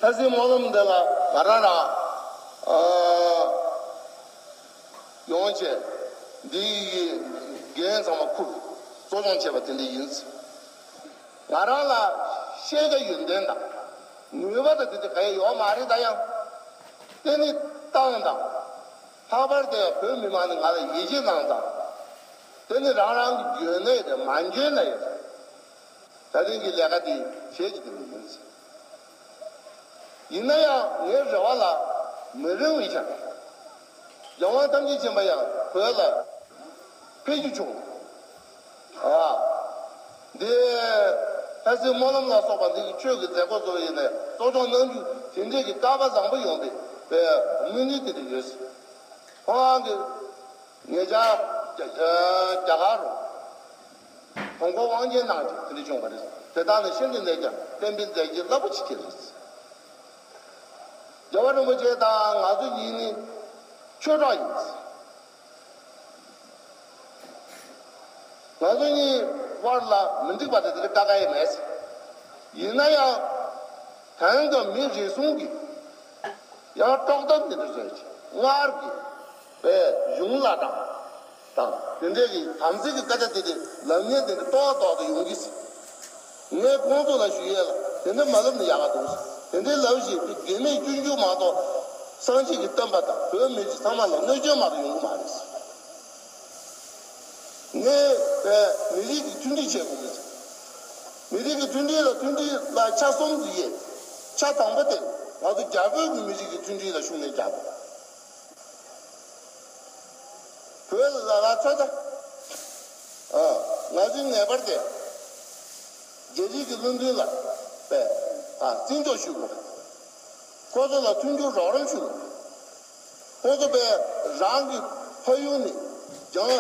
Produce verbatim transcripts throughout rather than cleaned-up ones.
ལྷ་སའི་སྨོན་ལམ་འདི་ལ་ང་རང་རང་ཨ་ཡོང་བྱས་འདི་ཡི་འགན་ཚང་མ་ཁུར་གཙོ་སྐྱོང་བྱས་པ་དེ་འདྲ་ཡིན། ང་རང་ལ་ཤེས་བྱ་ཡོན་ཏན་དང་ནུས་པ་དང་དེ་འདྲ་ག་ཡང་ཡོད་མ་རེད། ད་ཡང་དེ་ནི་ཏང་དང་། ལྷག་པར་དུ་བོད་མི་མང་ནས་ང་ལ་ཡིད་ཆེས་གནང་ཙང་། དེ་ནི་རང་རང་གི་འཇོན་ནུས་དང་མ་འཇོན་ནུས་ཡོད། ད་ཐེངས་ཀྱི་ལས་ཀ་འདི་བྱེད་ཀྱི་དེ་མི་ཡིན། ཡིན་ན་ཡང་ངའི་རེ་བ་ལ་མི་རིང་བའི་ཆར། རྒྱལ་དབང་ཐམས་ཅད་མཁྱེན་པ་ཡང་བོད་ལ་ཕེབས་རྒྱུ་བྱུང་། ཨ། འདི་ལྷ་སའི་སྨོན་ལམ་ལ་སོགས་པ་འདི་གི་ཆོས་ཀྱི་མཛད་སྒོ་ཚོ་ཡིན་ནས་གཙོ་སྐྱོང་གནང་རྒྱུ་དེ་འདྲས་ཀྱི་སྐལ་པ་བཟང་པོ་ཡོང་བའི་དཔེ་སྨོན་འདུན་དེ་འདྲ་ཡོད། ཁོང་རང་གི་ངེད་ཅག་རྒྱ་རྒྱ་གར་རུ་དང་པོ་དབང་ཆེན་གནང་རྒྱུ་དེ་འདྲ་བྱུང་བ་རེད། དེ་དག་ནི་ཤིན་ཏུ་ནས་ཀྱང་གཏན་འབེབས་མཛད་རྒྱུ་རླབས་པོ་ཆེ་ཆེ་རེད། རྒྱལ་བ་རིན་པོ་ཆེ་དང་ང་ཚོ་གཉིས་ནི་ཆོས་གྲོགས་ཡིན། ང་ཚོ་གཉིས་དབར་ལ་མི་འགྲིག་པ་དེ་དེ་འདྲ་དཀའ་ཁག་ཡང་མེད། ཡིན་ན་ཡང་དེང་སྐབས་མི་རེ་ཟུང་གིས་ཡང་དཀྲོག་གཏམ་དེ་འདྲ་བཟོས་ཀྱི་སྔར་གྱི་པའི་གཞུང་བླ་བྲང་དང་དེ་འདྲའི་གི་དམ་ཚིག་གི་སྐད་ཆ་དེ་དེ་ལབ་མཁན་དེ་འདྲ་ཏོག་ཏོག་ཏུ་ཡོང་གི་ཟེར། ངས་ཁོང་ཚོ་ལ་ཞུ་ཡས་ལ་དེ་འདྲ་མ་ལབ་ན་ཡག་ག་འདུག་ཟེར། དེ་འདྲའི་ལབ་བཞིན་དེ་དགེ་མེད་སྐྱོན་བརྗོད་མ་གཏོགས་སངས་རྒྱས་ཀྱི་བསྟན་པ་དང་བོད་མི་རིགས་ཚང་མ་ལ་གནོད་སྐྱོན་མ་གཏོགས་ཡོང་གི་མ་རེད་ཟེར། ངས་པའི་མི་རིགས་ཀྱི་མཐུན་སྒྲིལ་བྱེད་དགོས་ཀྱི་ཟེར། མི་རིགས་ཀྱི་མཐུན་སྒྲིལ་ལ་མཐུན་སྒྲིལ་ལ་ཆ་གསུམ་དུ་དབྱེ། ཆ་དང་པོ་དེ་ང་ཚོ་རྒྱ་བོད་ཀྱི་མི་རིགས་ཀྱི་མཐུན་སྒྲིལ་ལ་ཤུགས་སྣོན་རྒྱག་དགོས། བོད་ལ་ལ་ཚོད་ལྟ། ཨ། ང་ཚོའི་ངེས་པར་དེ་རྒྱ་རིགས་ཀྱི་བློན་ཆེན་ལ་པས་ཨ་བརྩི་འཇོག་ཞུ་དགོས། ཁོ་ཚོ་ལ་མཐུན་འགྱུར་རོགས་རམ་ཞུ་དགོས། ཁོ་ཚོ་པས་རང་གི་ཕ་ཡུལ་ནས་རྒྱང་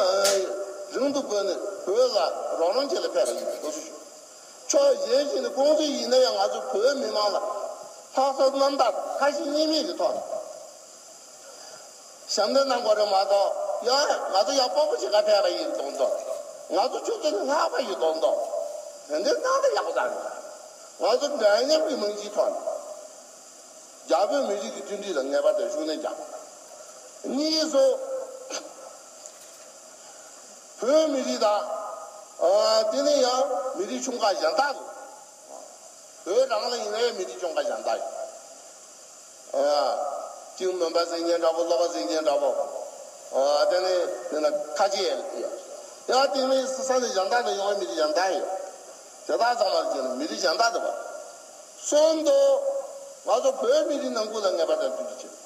རིང་དུ་བགོས་ནས་བོད་ལ་རོགས་རམ་བྱེད་ལ་ཕེབས་པ་ཡིན། ཁོ་ཚོ་ཕྱོགས་གཞན་ཞིག་ནས་ཁོང་ཚོ་ཡིན་ན་ཡང་ང་ཚོ་བོད་མི་མང་ལ་ལྷག་བསམ་རྣམ་དག་ཁ་ཞེ་གཉིས་མེད་ཀྱི་ཐོག་ནས། ཞབས་འདེགས་གནང་དགོས་རེད་མ་གཏོགས། ཡང་ང་ཚོ་ཡང་སྤོབས་པ་ཞིག་ག་ཕེབས་པ་ཡིན་མདོག་མདོག་ང་ཚོ་ཁྱོད་ཚོ་ནི་ལྷག་པ་ཡིན་མདོག་མདོག་དེ་འདྲའི་གནང་ན་ཡག་པོ་ཙམ་རེད། ང་ཚོ་འདྲ་མཉམ་གྱི་རྨང་གཞིའི་ཐོག་ནས་རྒྱ་བོད་མི་རིགས་ཀྱི་མཐུན་སྒྲིལ་ལ་ངེས་པར་དུ་ཤུགས་སྣོན་རྒྱག་གཉིས་སུ། བོད་མི་རིགས་དང་། ཨ། དེ་ནས་ཡང་མི་རིགས་ཆུང་ཁག་གཞན་དག་གི། བོད་རང་ལ་ཡིན་ན་ཡང་མི་རིགས་ཆུང་ཁག་གཞན་དག་ཡོད། ཨ། གཅིག་མོན་པ་ཟེར་མཁན་འདྲ་པོ། སློབ་པ་ཟེར་མཁན་འདྲ་པོ། ཨ། དེ་ནས་དེ་ན་ཁ་ཆེ་ཡོད། ཡང་དེ་ནས་ས་ས་ནས་གཞན་དག་ནས་ཡོང་བའི་མི་རིགས་གཞན་དག་ཡོད། དེ་དག་ཚང་མ་ལ་བྱས་ན་མི་རིགས་གཞན་དག་དེ་བ། གསུམ་དུ་ང་ཚོ་བོད་མི་རིགས་ནང་ཁུལ་ལ་ངེས་པར་དུ་མཐུན་སྒྲིལ་བྱེད།